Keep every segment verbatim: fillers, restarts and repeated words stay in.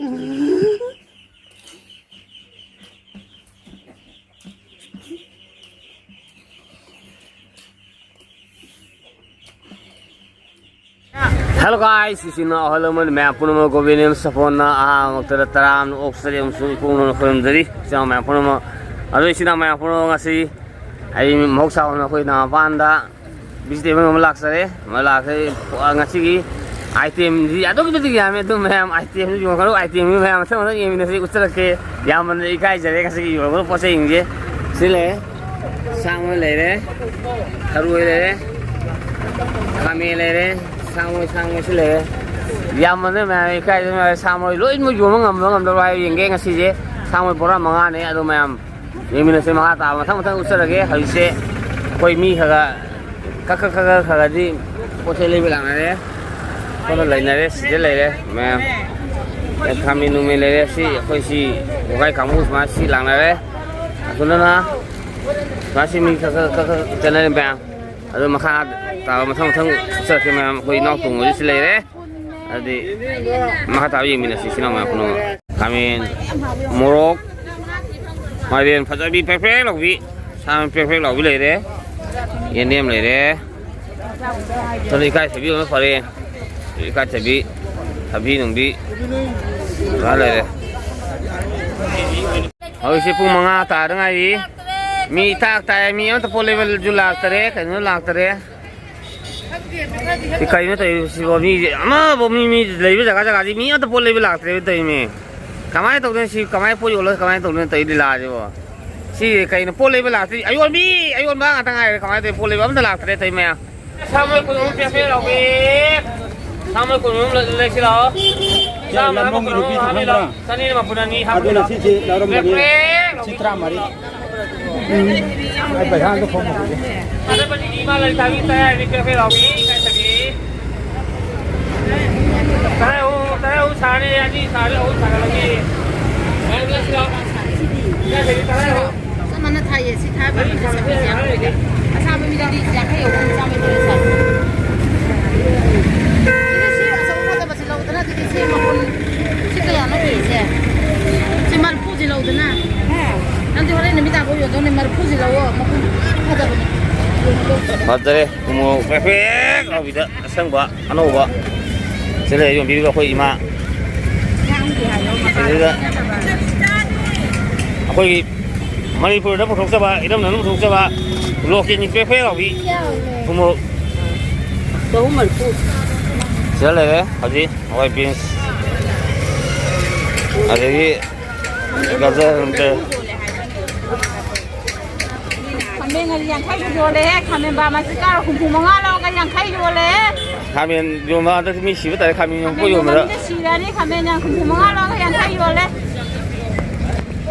Hello guys, ꯏꯆꯤꯟ ꯏꯅꯥꯎ ꯑꯍꯜ ꯂꯃꯟ ꯃꯌꯥꯝ ꯄꯨꯝꯅꯃꯛ ꯒꯣꯕꯤꯟꯗ ꯁꯥꯐꯣꯟꯅ ꯑꯍꯥꯟꯕꯃꯛꯇꯗ ꯇꯔꯥꯝꯅ ꯑꯣꯛꯆꯔꯤ ꯑꯃꯁꯨꯡ ꯏꯄꯨꯡꯅ ꯈꯨꯔꯨꯝꯖꯔꯤ꯫ ꯏꯆꯤꯟ ꯏꯅꯥꯎ ꯃꯌꯥꯝ ꯄꯨꯝꯅꯃꯛ, ꯑꯗꯣ ꯏꯆꯤꯟ ꯏꯅꯥꯎ ꯃꯌꯥꯝ ꯄꯨꯝꯅꯃꯛ, ꯉꯁꯤ ꯑꯩ ꯃꯍꯧꯁꯥ ꯑꯣꯏꯅ ꯑꯩꯈꯣꯏ ꯅꯥꯒꯥꯃꯄꯥꯟꯗ vegetable ꯑꯃ ꯂꯥꯛꯆꯔꯦ꯫ ꯑꯃ ꯂꯥꯛꯆꯔꯦ꯫ ꯉꯁꯤꯒꯤ itemꯗꯤ ꯑꯗꯨꯛꯀꯤ ꯃꯇꯤꯛ ꯌꯥꯝꯃꯦ꯫ ꯑꯗꯨ ꯃꯌꯥꯝ itemꯗꯨ ꯌꯣꯟꯈ꯭ꯔꯣ, itemꯗꯨ ꯃꯌꯥꯝ ꯃꯊꯪ ꯃꯊꯪ ꯌꯦꯡꯃꯤꯟꯅꯁꯤ, ꯎꯠꯆꯔꯛꯀꯦ꯫ ꯌꯥꯝꯃꯟꯗ ꯏꯀꯥꯏꯖꯔꯦ ꯉꯁꯤꯒꯤ ꯌꯣꯟꯈ꯭ꯔꯣ ꯄꯣꯠ ꯆꯩꯁꯤꯡꯁꯦ꯫ ꯁꯤ ꯂꯩꯔꯦ, ꯁꯥ ꯃꯔꯣꯏ ꯂꯩꯔꯦ, ꯊꯔꯣꯏ ꯂꯩꯔꯦ, ꯈꯥꯃꯦꯟ ꯂꯩꯔꯦ, ꯁꯥ ꯃꯔꯣꯏ, ꯁꯥ ꯃꯔꯣꯏꯁꯨ ꯂꯩꯔꯦ꯫ ꯌꯥꯝꯃꯟꯗꯅ ꯃꯌꯥꯝ ꯏꯀꯥꯏꯗꯅ ꯃꯌꯥꯝ ꯁꯥ ꯃꯔꯣꯏ ꯂꯣꯏꯅꯃꯛ ꯌꯣꯟꯕ ꯉꯝꯕ ꯉꯝꯗꯕ ꯍꯥꯏꯕ ꯌꯦꯡꯒꯦ ꯉꯁꯤꯁꯦ꯫ ꯁꯥ ꯃꯔꯣꯏ ꯕꯣꯔꯥ ꯃꯉꯥꯅꯦ꯫ ꯑꯗꯣ ꯃꯌꯥꯝ ꯌꯦꯡꯃꯤꯟꯅꯁꯦ ꯃꯈꯥ ꯇꯥꯕ ꯃꯊꯪ ꯃꯊꯪ ꯎꯠꯆꯔꯒꯦ꯫ ꯍꯧꯖꯤꯛꯁꯦ ꯑꯩꯈꯣꯏ ꯃꯤ ꯈꯔ ꯈꯔ, ꯈꯔ ꯈꯔ ꯈꯔ ꯈꯔꯗꯤ ꯄꯣꯠ ꯆꯩ ꯂꯩꯕ ꯂꯥꯛꯅꯔꯦ꯫ ꯁꯣꯝꯗ ꯂꯩꯅꯔꯦ, ꯁꯤꯗ ꯂꯩꯔꯦ ꯃꯌꯥꯝ꯫ ꯑꯦ, ꯈꯥꯃꯦꯟ ꯅꯨꯡꯃꯦꯟ ꯂꯩꯔꯦ꯫ ꯁꯤ ꯑꯩꯈꯣꯏ ꯁꯤ ꯒꯣꯒꯥꯏ ꯀꯥꯡꯕꯨ ꯁꯨꯃꯥꯏꯅ ꯁꯤ ꯂꯥꯛꯅꯔꯦ꯫ ꯑꯁꯣꯝꯗꯅ ꯁꯨꯃꯥꯏꯅ ꯁꯤ ꯃꯤ ꯈꯔ ꯈꯔ ꯈꯔ ꯈꯔ ꯆꯠꯅꯔꯦ ꯃꯌꯥꯝ꯫ ꯑꯗꯨ ꯃꯈꯥ ꯇꯥꯕ ꯃꯊꯪ ꯃꯊꯪ ꯆꯠꯁꯦ ꯃꯌꯥꯝ꯫ ꯑꯩꯈꯣꯏ ꯏꯅꯥꯎ ꯇꯣꯡꯕꯁꯨ ꯂꯩꯔꯦ꯫ ꯑꯗꯨꯗꯤ ꯃꯈꯥ ꯇꯥꯕ ꯌꯦꯡꯃꯤꯟꯅꯁꯤ ꯏꯆꯤꯟ ꯏꯅꯥꯎ ꯃꯌꯥꯝ ꯄꯨꯝꯅꯃꯛ꯫ ꯈꯥꯃꯦꯟ, ꯃꯣꯔꯣꯛ, ꯃꯥꯏꯔꯦꯟ ꯐꯖꯕꯤ ꯄ꯭ꯔꯦꯛ ꯄ꯭ꯔꯦꯛ ꯂꯥꯎꯕꯤ, ꯁꯥ ꯄ꯭ꯔꯦꯛ ꯄ꯭ꯔꯦꯛ ꯂꯥꯎꯕꯤ ꯂꯩꯔꯦ꯫ ꯌꯦꯟꯗꯦꯝ ꯂꯩꯔꯦ꯫ ꯁꯣꯝꯗ ꯏꯀꯥꯏꯊꯕꯤ ꯑꯃ ꯐꯔꯦ꯫ ꯏꯀꯥꯏꯊꯕꯤ, ꯊꯕꯤ ꯅꯨꯡꯕꯤ ꯈꯔ ꯂꯩꯔꯦ꯫ ꯍꯧꯖꯤꯛꯁꯦ ꯄꯨꯡ ꯃꯉꯥ ꯇꯥꯗ ꯉꯥꯏꯔꯤ꯫ ꯃꯤ ꯏꯇꯥꯛ ꯇꯥꯏ, ꯃꯤ ꯑꯃꯠꯇ ꯄꯣꯠ ꯂꯩꯕꯁꯨ ꯂꯥꯛꯇꯔꯦ, ꯀꯩꯅꯣ ꯂꯥꯛꯇꯔꯦ꯫ ꯁꯤ ꯀꯩꯅꯣ ꯇꯧꯔꯤꯁꯤꯕꯣ? ꯃꯤꯁꯦ ꯑꯃꯐꯥꯎ, ꯃꯤ, ꯃꯤ ꯂꯩꯕ ꯖꯒꯥ ꯖꯒꯥꯗꯤ ꯃꯤ ꯑꯃꯠꯇ ꯄꯣꯠ ꯂꯩꯕ ꯂꯥꯛꯇ꯭ꯔꯦꯕ ꯇꯧꯔꯤꯃꯤ꯫ ꯀꯃꯥꯏꯅ ꯇꯧꯗꯣꯏꯅꯣ ꯁꯤ? ꯀꯃꯥꯏꯅ ꯄꯣꯠ ꯌꯣꯜꯂꯒ ꯀꯃꯥꯏꯅ ꯇꯧꯗꯣꯏꯅꯣ ꯇꯧꯔꯤ ꯂꯤꯂꯥꯁꯤꯕꯣ? ꯁꯤ ꯀꯩꯅꯣ? ꯄꯣꯠ ꯂꯩꯕ ꯂꯥꯛꯇ꯭ꯔꯤ꯫ ꯑꯌꯣꯟꯕꯤ, ꯑꯌꯣꯟꯕ ꯉꯥꯛꯇ ꯉꯥꯏꯔꯦ꯫ ꯀꯃꯥꯏꯅ ꯇꯧꯔꯤ? ꯄꯣꯠ ꯂꯩꯕ ꯑꯝꯇ ꯂꯥꯛꯇ꯭ꯔꯦ ꯇꯧꯔꯤ ꯃꯌꯥꯝ꯫ ꯁꯥ ꯃꯔꯣꯏ ꯀꯨꯟ ꯑꯍꯨꯝ ꯄꯤꯔꯛꯀꯦ ꯂꯥꯎꯕꯤ꯫ ꯁꯥ ꯃꯔꯣꯏ ꯀꯨꯟ ꯑꯍꯨꯝ ꯂꯩꯁꯤ ꯂꯥꯛꯑꯣ꯫ ꯆꯥꯝꯃ ꯑꯃ, ꯀꯨꯟ ꯑꯍꯨꯝ ꯍꯥꯞꯄꯤ ꯂꯥꯎ꯫ ꯆꯅꯤ ꯑꯃ ꯄꯨꯟ ꯑꯅꯤ ꯍꯥꯞꯄꯤ ꯑꯗꯨꯅ ꯂꯥꯎ꯫ ꯁꯤꯁꯦ ꯂꯧꯔꯝꯕꯅꯤ꯫ ꯄ꯭ꯔꯦꯛ ꯂꯥꯎꯕꯤ꯫ ꯁꯤ ꯇꯔꯥꯃꯔꯤ꯫ ꯎꯝ꯫ ꯑꯩ ꯄꯩꯁꯥ ꯑꯝꯇ ꯈꯣꯝꯃꯨꯈꯤꯒꯦ꯫ ꯑꯗ ꯃꯁꯤꯒꯤ ꯏꯃꯥ ꯂꯂꯤꯇꯥꯒꯤ ꯇꯔꯥ ꯍꯥꯏꯕꯤ ꯄꯤꯔꯛꯀꯦ ꯂꯥꯎꯕꯤ꯫ ꯏꯀꯥꯏꯊꯕꯤ꯫ ꯇꯔꯥ ꯑꯍꯨꯝ, ꯇꯔꯥ ꯑꯍꯨꯝ ꯁꯥꯔꯦ, ꯑꯅꯤ ꯁꯥꯔꯦ, ꯑꯍꯨꯝ ꯁꯥꯒꯠꯂꯒꯦ꯫ ꯇꯔꯥ ꯑꯍꯨꯝ ꯁꯤꯗ꯫ ꯏꯀꯥꯏꯊꯕꯤ ꯇꯔꯥ ꯑꯍꯨꯝ꯫ ꯆꯞ ꯃꯥꯟꯅ ꯊꯥꯏꯌꯦ꯫ ꯁꯤ ꯊꯥꯏꯕ ꯃꯤꯗꯤ ꯆꯥꯝꯃ ꯌꯥꯡꯈꯩ꯫ ꯑꯁꯥꯕ ꯃꯤꯗꯗꯤ ꯌꯥꯡꯈꯩ ꯌꯧꯕ, ꯆꯥꯝꯃ ꯌꯥꯡꯈꯩ ꯁꯥꯏ꯫ ꯑꯗꯨ ꯁꯤ ꯑꯆꯧꯕ ꯐꯖꯕꯁꯤ ꯂꯧꯗꯅ ꯑꯗꯨꯗꯤ ꯁꯤ ꯃꯄꯨꯟ ꯁꯤ ꯀꯌꯥꯅꯣ? ꯍꯣꯔꯦꯟ ꯅꯨꯃꯤꯗꯥꯡꯐꯥꯎ ꯌꯣꯟꯗꯧꯅꯦ, ꯃꯔꯤꯐꯨꯁꯤ ꯂꯧꯑꯣ, ꯃꯄꯨꯝ ꯐꯖꯕꯅꯦ꯫ ꯐꯖꯔꯦ, ꯎꯃꯣꯔꯣꯛ ꯄꯦꯛ ꯄꯦꯛ ꯂꯥꯎꯕꯤꯗ ꯑꯁꯪꯕ ꯑꯅꯧꯕ꯫ ꯁꯤꯗ ꯌꯣꯟꯕꯤꯔꯤꯕ ꯑꯩꯈꯣꯏ ꯏꯃꯥ꯫ ꯑꯗꯨꯗ ꯑꯩꯈꯣꯏꯒꯤ ꯃꯅꯤꯄꯨꯔꯗ ꯄꯨꯊꯣꯛꯆꯕ, ꯏꯔꯝꯗꯝꯗ ꯄꯨꯊꯣꯛꯆꯕ, ꯂꯣꯀꯦꯜꯒꯤ ꯄꯦꯛ ꯄꯦꯛ ꯂꯥꯎꯕꯤ ꯎꯃꯣꯔꯣꯛ꯫ ꯆꯍꯨꯝ ꯃꯔꯤꯐꯨ꯫ ꯁꯤꯗ ꯂꯩꯔꯦ ꯍꯧꯖꯤꯛ ꯍꯋꯥꯏ ꯕꯤꯟꯁ, ꯑꯗꯒꯤ ꯒꯖꯔ ꯅꯨꯡꯖꯔ꯫ ꯈꯥꯃꯦꯟ ꯌꯥꯡꯈꯩ ꯌꯣꯜꯂꯦꯍꯦ꯫ ꯈꯥꯃꯦꯟ ꯕꯥꯃꯁꯤꯀꯥ ꯍꯨꯝꯐꯨ ꯃꯉꯥ ꯂꯧꯔꯒ ꯌꯥꯡꯈꯩ ꯌꯣꯜꯂꯦꯍꯦ꯫ ꯈꯥꯃꯦꯟ ꯌꯣꯟꯕ ꯍꯟꯗꯛꯇꯤ ꯃꯤ ꯁꯤꯕ ꯇꯥꯔꯦ, ꯈꯥꯃꯦꯟ ꯌꯣꯟꯕ ꯈꯥꯃꯦꯟ ꯄꯣꯠ ꯌꯣꯟꯕꯗ꯫ ꯌꯣꯟꯕ ꯃꯤꯗ ꯁꯤꯔꯅꯤ꯫ ꯈꯥꯃꯦꯟ ꯌꯥꯡ-, ꯍꯨꯝꯐꯨ ꯃꯉꯥ ꯂꯧꯔꯒ ꯌꯥꯡꯈꯩ ꯌꯣꯜꯂꯦ꯫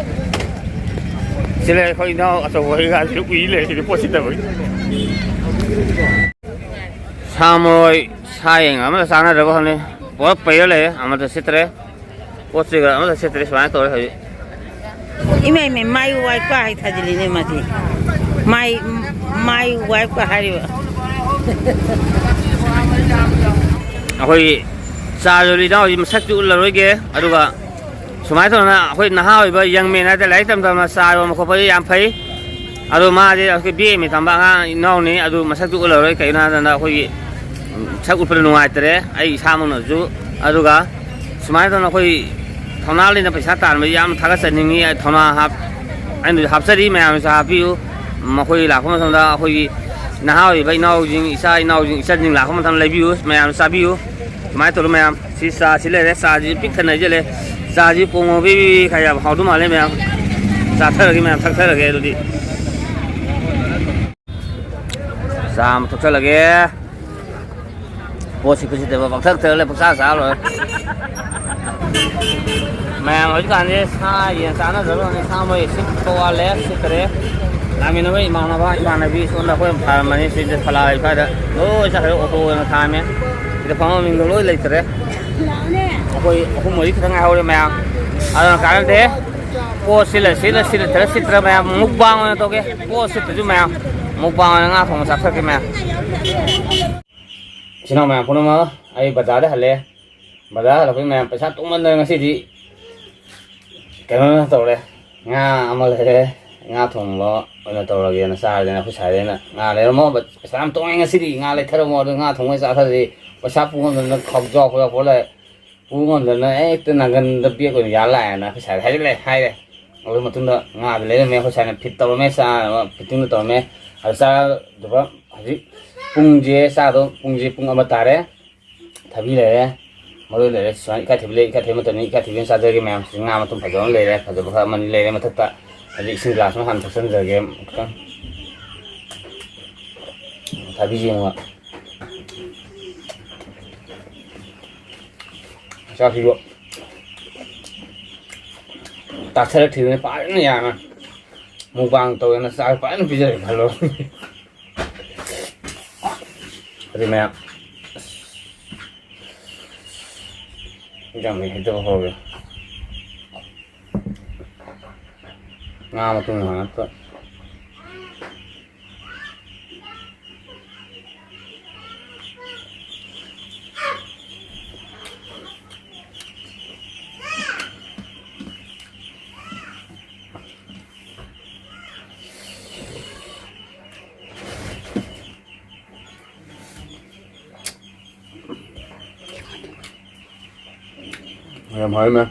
ꯁꯤ ꯂꯩ ꯑꯩꯈꯣꯏ ꯏꯅꯥꯎ ꯑꯆꯧꯕ ꯍꯣꯏꯒꯁꯨ ꯎꯏ ꯂꯩ ꯁꯤꯗꯤ ꯄꯣꯠ ꯁꯤꯠꯇꯕꯒꯤ꯫ ꯁꯥ ꯃꯔꯣꯏ, ꯁꯥ ꯌꯦꯟ ꯑꯃꯇ ꯆꯥꯅꯗ꯭ꯔꯕ ꯈꯪꯗꯦ꯫ ꯄꯨꯂꯞ ꯄꯩꯔ ꯂꯩꯔꯦ, ꯑꯃꯠꯇ ꯁꯤꯠꯇ꯭ꯔꯦ꯫ ꯄꯣꯠ ꯆꯩꯒ ꯑꯃꯠꯇ ꯁꯤꯠꯇ꯭ꯔꯦ꯫ ꯁꯨꯃꯥꯏꯅ ꯇꯧꯔꯦ ꯍꯧꯖꯤꯛ꯫ ꯏꯃꯥꯏ, ꯏꯃꯥꯏ, ꯃꯥꯏ ꯋꯥꯏꯄ ꯍꯥꯏ ꯊꯥꯖꯤꯜꯂꯤꯅꯦ ꯃꯥꯗꯤ꯫ ꯃꯥꯏ, ꯃꯥꯏ ꯋꯥꯏꯄ ꯍꯥꯏꯔꯤꯕ꯫ ꯑꯩꯈꯣꯏꯒꯤ ꯆꯥ ꯌꯣꯜꯂꯤ ꯏꯅꯥꯎꯁꯤ ꯃꯁꯛꯇꯤ ꯎꯠꯂꯔꯣꯏꯒꯦ, ꯑꯗꯨꯒ ꯁꯨꯃꯥꯏꯅ ꯇꯧꯗꯅ ꯑꯩꯈꯣꯏ ꯅꯍꯥ ꯑꯣꯏꯕ young man ꯍꯥꯏꯗꯤ ꯂꯥꯏꯔꯤꯛ ꯇꯝ ꯇꯝꯅ ꯆꯥ ꯌꯣꯟꯕ ꯈꯣꯠꯄꯗꯤ ꯌꯥꯝ ꯐꯩ꯫ ꯑꯗꯣ ꯃꯥꯁꯦ ꯑꯩꯈꯣꯏ B A M E ꯇꯝꯕ ꯑꯉꯥꯡ ꯏꯅꯥꯎꯅꯤ, ꯑꯗꯨ ꯃꯁꯛꯇꯤ ꯎꯠꯂꯔꯣꯏ꯫ ꯀꯩꯒꯤꯅꯣ ꯍꯥꯏꯕꯗ ꯑꯩꯈꯣꯏꯒꯤ ꯁꯛ ꯎꯠꯄꯗ ꯅꯨꯡꯉꯥꯏꯇ꯭ꯔꯦ ꯑꯩ ꯏꯁꯥꯃꯛꯅꯁꯨ꯫ ꯑꯗꯨꯒ ꯁꯨꯃꯥꯏꯅ ꯇꯧꯗꯅ ꯑꯩꯈꯣꯏ ꯊꯧꯅꯥ ꯂꯩꯅ ꯄꯩꯁꯥ ꯇꯥꯟꯕꯁꯤ ꯌꯥꯝ ꯊꯥꯒꯠꯆꯅꯤꯡꯉꯤ꯫ ꯑꯩ ꯊꯧꯅꯥ ꯍꯥꯞ-, ꯑꯩꯅꯁꯨ ꯍꯥꯞꯆꯔꯤ, ꯃꯌꯥꯝꯅꯁꯨ ꯍꯥꯞꯄꯤꯌꯨ꯫ ꯃꯈꯣꯏ ꯂꯥꯛꯄ ꯃꯇꯝꯗ ꯑꯩꯈꯣꯏꯒꯤ ꯅꯍꯥ ꯑꯣꯏꯔꯤꯕ ꯏꯅꯥꯎꯁꯤꯡ, ꯏꯆꯥ ꯏꯅꯥꯎꯁꯤꯡ, ꯏꯆꯟꯁꯤꯡ ꯂꯥꯛꯄ ꯃꯇꯝꯗ ꯂꯩꯕꯤꯌꯨ, ꯃꯌꯥꯝ ꯆꯥꯕꯤꯌꯨ꯫ ꯁꯨꯃꯥꯏꯅ ꯇꯧꯔꯣ ꯃꯌꯥꯝ꯫ ꯁꯤ ꯆꯥꯁꯤ ꯂꯩꯔꯦ, ꯆꯥꯁꯤ ꯄꯤꯛ ꯊꯟꯅ ꯍꯩꯖꯤꯜꯂꯦ꯫ ꯆꯥꯁꯤ ꯄꯣꯡ ꯍꯧꯕꯤ ꯈꯔ ꯌꯥꯝ ꯍꯥꯎꯗꯧ ꯃꯥꯜꯂꯦ ꯃꯌꯥꯝ꯫ ꯆꯥꯊꯔꯒꯦ ꯃꯌꯥꯝ, ꯊꯛꯊꯔꯒꯦ ꯑꯗꯨꯗꯤ꯫ ꯆꯥ ꯑꯃ ꯊꯛꯆꯜꯂꯒꯦ꯫ ꯄꯣꯠꯁꯤ ꯈꯨꯠꯁꯤꯠꯇꯕ ꯄꯪꯊꯛ ꯊꯛꯂꯦ, ꯄꯪꯆꯥ ꯆꯥ ꯂꯣꯏꯔꯦ꯫ ꯃꯌꯥꯝ ꯍꯧꯖꯤꯛꯀꯥꯟꯁꯦ ꯁꯥ ꯌꯦꯟ ꯆꯥꯅꯗ꯭ꯔꯕꯅꯤ, ꯁꯥ ꯃꯣꯏ ꯁꯤꯠꯄ ꯋꯥꯠꯂꯦ, ꯁꯤꯠꯇ꯭ꯔꯦ꯫ ꯂꯥꯛꯃꯤꯟꯅꯕ ꯏꯃꯥꯟꯅꯕ ꯏꯃꯥꯟꯅꯕꯤ ꯁꯣꯝꯗ ꯑꯩꯈꯣꯏ ꯐꯥꯔꯝꯕꯅꯤ, ꯁꯤꯗ ꯐꯂꯥ ꯂꯩꯀꯥꯏꯗ ꯂꯣꯏ ꯆꯠꯈ꯭ꯔꯦ, ꯑꯣꯇꯣ ꯑꯣꯏꯅ ꯈꯥꯝꯃꯦ꯫ ꯁꯤꯗ ꯐꯝꯐꯝ ꯃꯤꯡꯗꯣ ꯂꯣꯏ ꯂꯩꯇ꯭ꯔꯦ꯫ ꯑꯩꯈꯣꯏ ꯑꯍꯨꯝ ꯃꯔꯤ ꯈꯛꯇꯪ ꯉꯥꯏꯍꯧꯔꯦ ꯃꯌꯥꯝ꯫ ꯑꯗꯨꯅ ꯀꯥꯟꯅꯗꯦ꯫ ꯄꯣꯠ ꯁꯤꯠꯂ ꯁꯤꯠꯂ, ꯁꯤꯠꯂ ꯁꯤꯠꯇ꯭ꯔ ꯃꯌꯥꯝ ꯃꯨꯛꯕꯥꯡ ꯑꯣꯏꯅ ꯇꯧꯒꯦ꯫ ꯄꯣꯠ ꯁꯤꯠꯇ꯭ꯔꯁꯨ ꯃꯌꯥꯝ ꯃꯨꯛꯕꯥꯡ ꯑꯣꯏꯅ ꯉꯥ ꯊꯣꯡꯕ ꯆꯥꯊꯔꯛꯀꯦ ꯃꯌꯥꯝ꯫ ꯏꯆꯤꯟ ꯏꯅꯥꯎ ꯃꯌꯥꯝ ꯄꯨꯝꯅꯃꯛ, ꯑꯩ ꯕꯖꯥꯔꯗ ꯍꯜꯂꯦ꯫ ꯕꯖꯥꯔ ꯍꯜꯂꯛꯄꯩ ꯃꯌꯥꯝ ꯄꯩꯁꯥ ꯇꯨꯡꯃꯟꯗꯅ ꯉꯁꯤꯗꯤ ꯀꯩꯅꯣ ꯇꯧꯔꯦ꯫ ꯉꯥ ꯑꯃ ꯂꯩꯔꯦ, ꯉꯥ ꯊꯣꯡꯕ ꯑꯣꯏꯅ ꯇꯧꯔꯒꯦꯅ ꯆꯥꯔꯗꯤꯅ ꯑꯩꯈꯣꯏ ꯁꯥꯏꯗ ꯑꯩꯅ, "ꯉꯥ ꯂꯩꯔꯝꯃꯣ, ꯄꯩꯁꯥ ꯌꯥꯝ ꯇꯣꯡꯉꯦ ꯉꯁꯤꯗꯤ, ꯉꯥ ꯂꯩꯊꯔꯝꯃꯣ, ꯑꯗꯨ ꯉꯥ ꯊꯣꯡꯕ ꯑꯣꯏꯅ ꯆꯥꯊꯔꯁꯤ, ꯄꯩꯁꯥ ꯄꯨ ꯉꯝꯗꯅ ꯈꯥꯎꯖꯥꯎ ꯈꯣꯏꯖꯥꯎ ꯄꯨꯔ ꯂꯥꯛꯑꯦ, ꯄꯨ ꯉꯝꯗꯅ ꯍꯦꯛꯇ ꯅꯪꯒꯟꯗ ꯕꯦꯒ ꯑꯣꯏꯅ ꯌꯥꯜ ꯂꯥꯛꯑꯦꯅ" ꯑꯩꯈꯣꯏ ꯁꯥꯏꯗ ꯍꯥꯏꯖꯤꯜꯂꯦ ꯍꯥꯏꯔꯦ꯫ ꯑꯗꯨ ꯃꯇꯨꯡꯗ ꯉꯥꯗꯨ ꯂꯩꯔꯝꯃꯦ, ꯑꯩꯈꯣꯏ ꯁꯥꯏꯅ ꯐꯤꯠ ꯇꯧꯔꯝꯃꯦ, ꯆꯥꯅꯕ ꯐꯤꯠꯇꯤꯡꯗꯣ ꯇꯧꯔꯝꯃꯦ꯫ ꯑꯗꯨ ꯆꯥꯔꯗꯨꯕ ꯍꯧꯖꯤꯛ ꯄꯨꯡꯁꯦ, ꯆꯥꯗꯣ ꯄꯨꯡꯁꯦ ꯄꯨꯡ ꯑꯃ ꯇꯥꯔꯦ꯫ ꯊꯕꯤ ꯂꯩꯔꯦ, ꯃꯔꯣꯏ ꯂꯩꯔꯦ, ꯁꯨꯃꯥꯏꯅ ꯏꯀꯥꯏꯊꯕꯤ ꯂꯩ, ꯏꯀꯥꯏꯊꯕꯤ ꯃꯇꯝꯅꯤ, ꯏꯀꯥꯏꯊꯕꯤ ꯑꯣꯏꯅ ꯆꯥꯖꯔꯒꯦ ꯃꯌꯥꯝ꯫ ꯉꯥ ꯃꯇꯨꯝ ꯐꯖꯕ ꯑꯃ ꯂꯩꯔꯦ, ꯐꯖꯕ ꯈꯔ ꯑꯃꯅꯤ ꯂꯩꯔꯦ ꯃꯊꯛꯇ, ꯍꯥꯏꯗꯤ ꯏꯁꯤꯡ ꯒ꯭ꯂꯥꯁ ꯑꯃ ꯍꯥꯟꯅ ꯊꯛꯆꯟꯖꯔꯒꯦ ꯈꯤꯇꯪ꯫ ꯊꯕꯤꯁꯦ ꯌꯦꯡꯉꯣ, ꯆꯥꯛꯁꯤꯁꯨ ꯇꯥꯊꯔꯛꯈꯤꯕꯅꯤ ꯐꯖꯅ ꯌꯥꯅ꯫ ꯃꯨꯛꯕꯥꯡ ꯇꯧꯗꯅ ꯆꯥꯛ ꯐꯖꯅ ꯄꯤꯖꯔꯦ ꯈꯜꯂꯣ꯫ ꯑꯗꯨ ꯃꯌꯥꯝ, ꯌꯥꯝ ꯍꯩꯇꯕ ꯍꯧꯔꯦ꯫ ꯉꯥ ꯃꯇꯨꯝ ꯉꯥꯛꯇ꯫ ꯌꯥꯝ ꯍꯥꯎꯋꯤ ꯃꯦꯝ꯫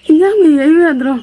ꯏꯟꯖꯥꯡ ꯃꯍꯤ ꯍꯩꯌꯨ ꯌꯥꯗ꯭ꯔꯣ?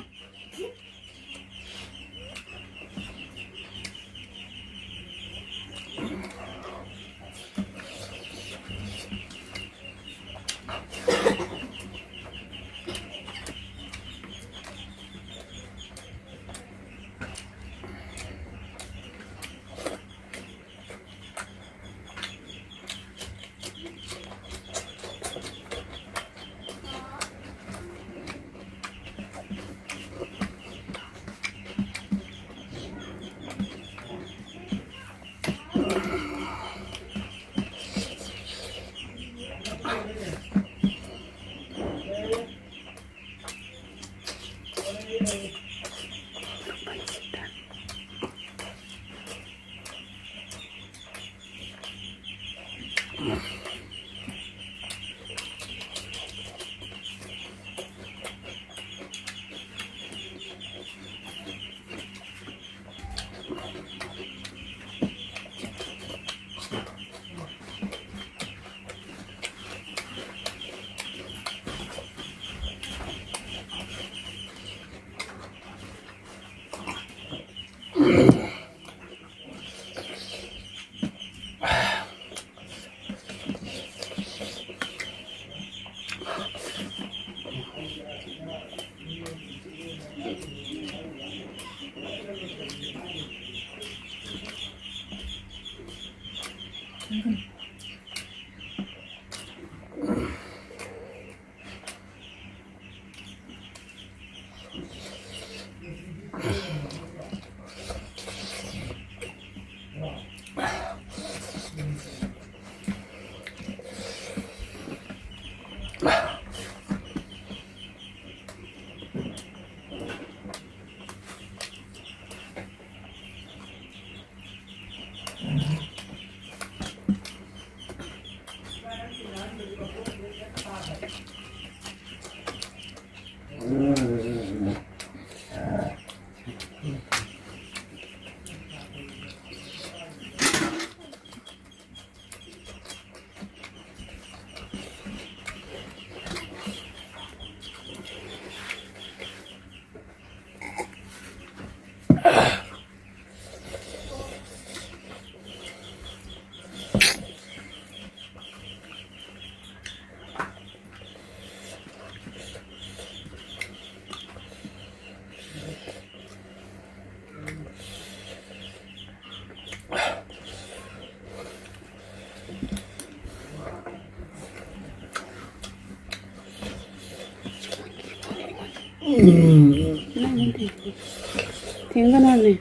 ꯊꯦꯡꯒꯅꯨ ꯍꯥꯏꯕꯅꯦ꯫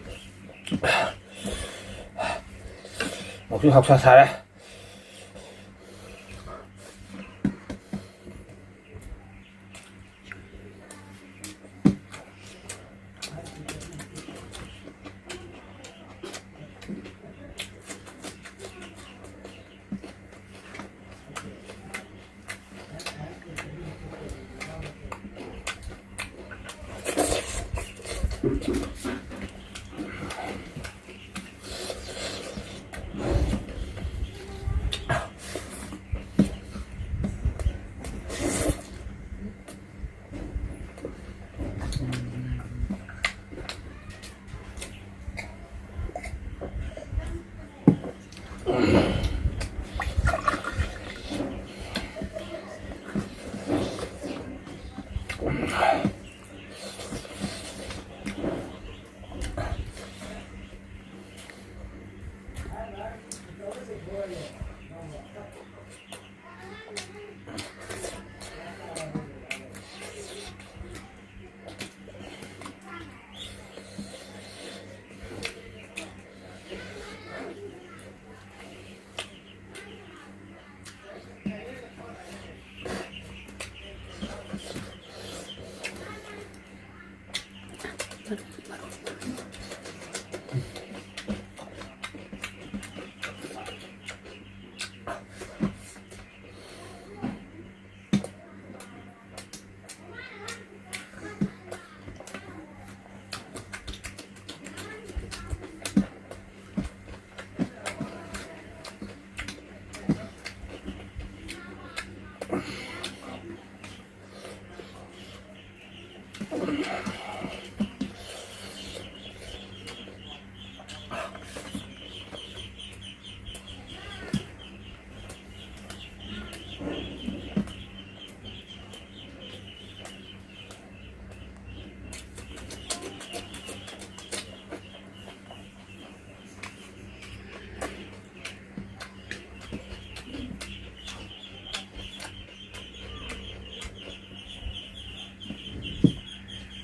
ꯍꯧꯖꯤꯛ ꯍꯧꯁꯥ ꯁꯥꯔꯦ꯫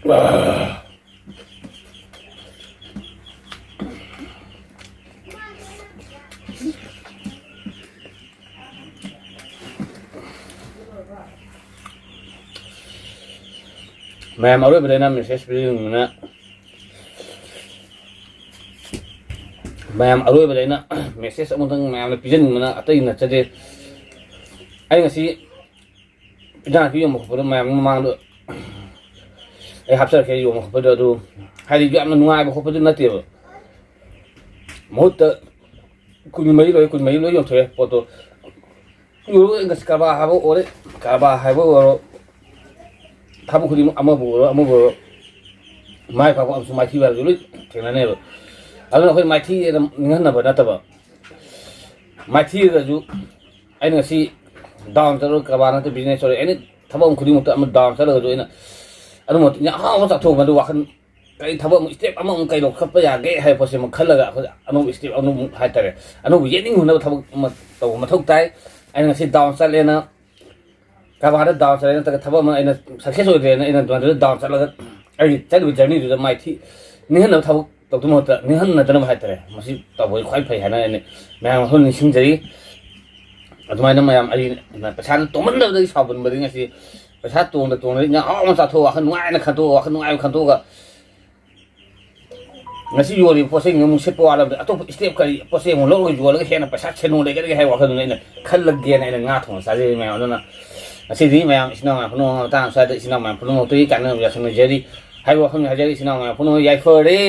ꯃꯌꯥꯝ ꯑꯔꯣꯏꯕꯗ ꯑꯩꯅ message ꯄꯤꯖꯅꯤꯡꯕꯅ, ꯃꯌꯥꯝ ꯑꯔꯣꯏꯕꯗ ꯑꯩꯅ message ꯑꯃꯇꯪ ꯃꯌꯥꯝꯗ ꯄꯤꯖꯅꯤꯡꯕꯅ ꯑꯇꯩ ꯅꯠꯆꯗꯦ꯫ ꯑꯩ ꯉꯁꯤ ꯏꯟꯖꯥꯡ ꯅꯥꯄꯤ ꯌꯣꯟꯕ ꯈꯣꯠꯄꯗꯣ ꯃꯌꯥꯝꯒꯤ ꯃꯃꯥꯡꯗ ꯑꯩ ꯍꯥꯞꯆꯔꯛꯀꯦ, ꯌꯣꯟꯕ ꯈꯣꯠꯄꯗꯣ ꯑꯗꯨ ꯍꯥꯏꯗꯤ ꯌꯥꯝꯅ ꯅꯨꯡꯉꯥꯏꯕ ꯈꯣꯠꯄꯗꯨ ꯅꯠꯇꯦꯕ꯫ ꯃꯍꯨꯠꯇ ꯀꯨꯟꯃꯔꯤ ꯂꯣꯏ, ꯀꯨꯟꯃꯔꯤ ꯂꯣꯏ ꯌꯣꯟꯊꯣꯛꯑꯦ ꯄꯣꯠꯇꯣ꯫ ꯌꯣꯜꯂꯒ ꯉꯁꯤ ꯀꯔꯕꯥꯔ ꯍꯥꯏꯕ ꯑꯣꯏꯔꯦ, ꯀꯔꯕꯥꯔ ꯍꯥꯏꯕ ꯑꯣꯏꯔꯣ, ꯊꯕꯛ ꯈꯨꯗꯤꯡꯃꯛ ꯑꯃꯕꯨ ꯑꯣꯏꯔꯣ, ꯑꯃꯕꯨ ꯑꯣꯏꯔꯣ, ꯃꯥꯏ ꯄꯥꯛꯄ ꯑꯃꯁꯨꯡ ꯃꯥꯏꯊꯤꯕ ꯍꯥꯏꯕꯁꯨ ꯂꯣꯏ ꯊꯦꯡꯅꯅꯦꯕ꯫ ꯑꯗꯨꯅ ꯑꯩꯈꯣꯏ ꯃꯥꯏꯊꯤ ꯍꯥꯏꯅ ꯅꯤꯡꯍꯟꯅꯕ ꯅꯠꯇꯕ, ꯃꯥꯏꯊꯤꯔꯒꯁꯨ ꯑꯩꯅ ꯉꯁꯤ down ꯆꯠꯂꯒ ꯀꯔꯕꯥꯔ ꯅꯠꯇ꯭ꯔ business ꯑꯣꯏꯔꯣ, any ꯊꯕꯛ ꯑꯃ ꯈꯨꯗꯤꯡꯃꯛꯇ ꯑꯃ down ꯆꯠꯂꯒꯁꯨ ꯑꯩꯅ ꯑꯗꯨꯝ ꯑꯍꯥꯎꯕ ꯆꯥꯊꯣꯛꯑꯒ ꯑꯗꯨ ꯋꯥꯈꯜ ꯀꯔꯤ ꯊꯕꯛ ꯑꯃ step ꯑꯃꯃꯨꯛ ꯀꯩ ꯂꯧꯈꯠꯄ ꯌꯥꯒꯦ ꯍꯥꯏꯕ ꯄꯣꯠꯁꯦ ꯑꯃꯨꯛ ꯈꯜꯂꯒ ꯑꯩꯈꯣꯏ ꯑꯅꯧꯕ step ꯑꯃꯃꯨꯛ ꯍꯥꯏꯇꯥꯔꯦ, ꯑꯅꯧꯕ ꯌꯦꯠꯅꯤꯡ ꯍꯨꯟꯅꯕ ꯊꯕꯛ ꯑꯃ ꯇꯧꯕ ꯃꯊꯧ ꯇꯥꯏ꯫ ꯑꯩꯅ ꯉꯁꯤ down ꯆꯠꯂꯦꯅ ꯀꯔꯕꯥꯔꯗ down ꯆꯠꯂꯦ ꯅꯠꯇ꯭ꯔꯒ ꯊꯕꯛ ꯑꯃ ꯑꯩꯅ success ꯑꯣꯏꯗ꯭ꯔꯦꯅ ꯑꯩꯅ ꯑꯗꯨꯃꯥꯏꯅ down ꯆꯠꯂꯒ ꯑꯩꯒꯤ ꯆꯠꯂꯤꯕ journey ꯗꯨꯗ ꯃꯥꯏꯊꯤ ꯅꯤꯡꯍꯟꯅꯕ ꯊꯕꯛ ꯇꯧꯗꯨ ꯃꯍꯨꯠꯇ ꯅꯤꯡꯍꯟꯅꯗꯅꯕ ꯍꯥꯏꯇꯥꯔꯦ, ꯃꯁꯤ ꯇꯧꯕ ꯈ꯭ꯋꯥꯏ ꯐꯩ ꯍꯥꯏꯅ ꯑꯩꯅ ꯃꯌꯥꯝ ꯋꯥꯐꯝ ꯅꯤꯡꯁꯤꯡꯖꯔꯤ꯫ ꯑꯗꯨꯃꯥꯏꯅ ꯃꯌꯥꯝ ꯑꯩ ꯄꯩꯁꯥꯗꯨ ꯇꯣꯡꯃꯟꯗꯕꯗꯒꯤ ꯁꯥꯎꯒꯟꯕꯗꯒꯤ ꯉꯁꯤ ꯄꯩꯁꯥ ꯇꯣꯡꯗ ꯇꯣꯡꯗ ꯏꯟꯖꯥꯡ ꯑꯍꯥꯎꯕ ꯑꯃ ꯆꯥꯊꯣꯛꯑꯒ ꯋꯥꯈꯜ ꯅꯨꯡꯉꯥꯏꯅ ꯈꯟꯗꯣꯛꯑꯒ ꯋꯥꯈꯜ ꯅꯨꯡꯉꯥꯏꯕ ꯈꯟꯗꯣꯛꯑꯒ ꯉꯁꯤ ꯌꯣꯜꯂꯤꯕ ꯄꯣꯠ ꯆꯩꯁꯤꯡꯗꯣ ꯑꯃꯨꯛ ꯁꯤꯠꯄ ꯋꯥꯠꯂꯕꯗꯤ ꯑꯇꯣꯞꯄ step ꯀꯔꯤ ꯄꯣꯠ ꯆꯩ ꯑꯃꯨꯛ ꯂꯧꯔꯒ ꯌꯣꯜꯂꯒ ꯍꯦꯟꯅ ꯄꯩꯁꯥ ꯁꯦꯟꯗꯣꯡ ꯂꯩꯒꯗꯒꯦ ꯍꯥꯏꯕ ꯋꯥꯈꯜꯗꯨꯅ ꯑꯩꯅ ꯈꯜꯂꯒꯦꯅ ꯑꯩꯅ ꯉꯥ ꯊꯣꯡꯕ ꯆꯥꯖꯔꯤ ꯃꯌꯥꯝ꯫ ꯑꯗꯨꯅ ꯉꯁꯤꯗꯤ ꯃꯌꯥꯝ ꯏꯆꯤꯟ ꯏꯅꯥꯎ ꯃꯌꯥꯝ ꯄꯨꯝꯅꯃꯛ ꯃꯇꯥꯡ ꯁ꯭ꯋꯥꯏꯗ ꯏꯆꯤꯟ ꯏꯅꯥꯎ ꯃꯌꯥꯝ ꯄꯨꯝꯅꯃꯛꯇꯒꯤ ꯀꯥꯟꯅꯕ ꯌꯥꯎꯁꯪ ꯂꯩꯖꯔꯤ ꯍꯥꯏꯕ ꯋꯥꯐꯝꯅꯤ ꯍꯥꯏꯖꯔꯤ꯫ ꯏꯆꯤꯟ ꯏꯅꯥꯎ ꯃꯌꯥꯝ ꯄꯨꯝꯅꯃꯛ ꯌꯥꯏꯐꯔꯦ꯫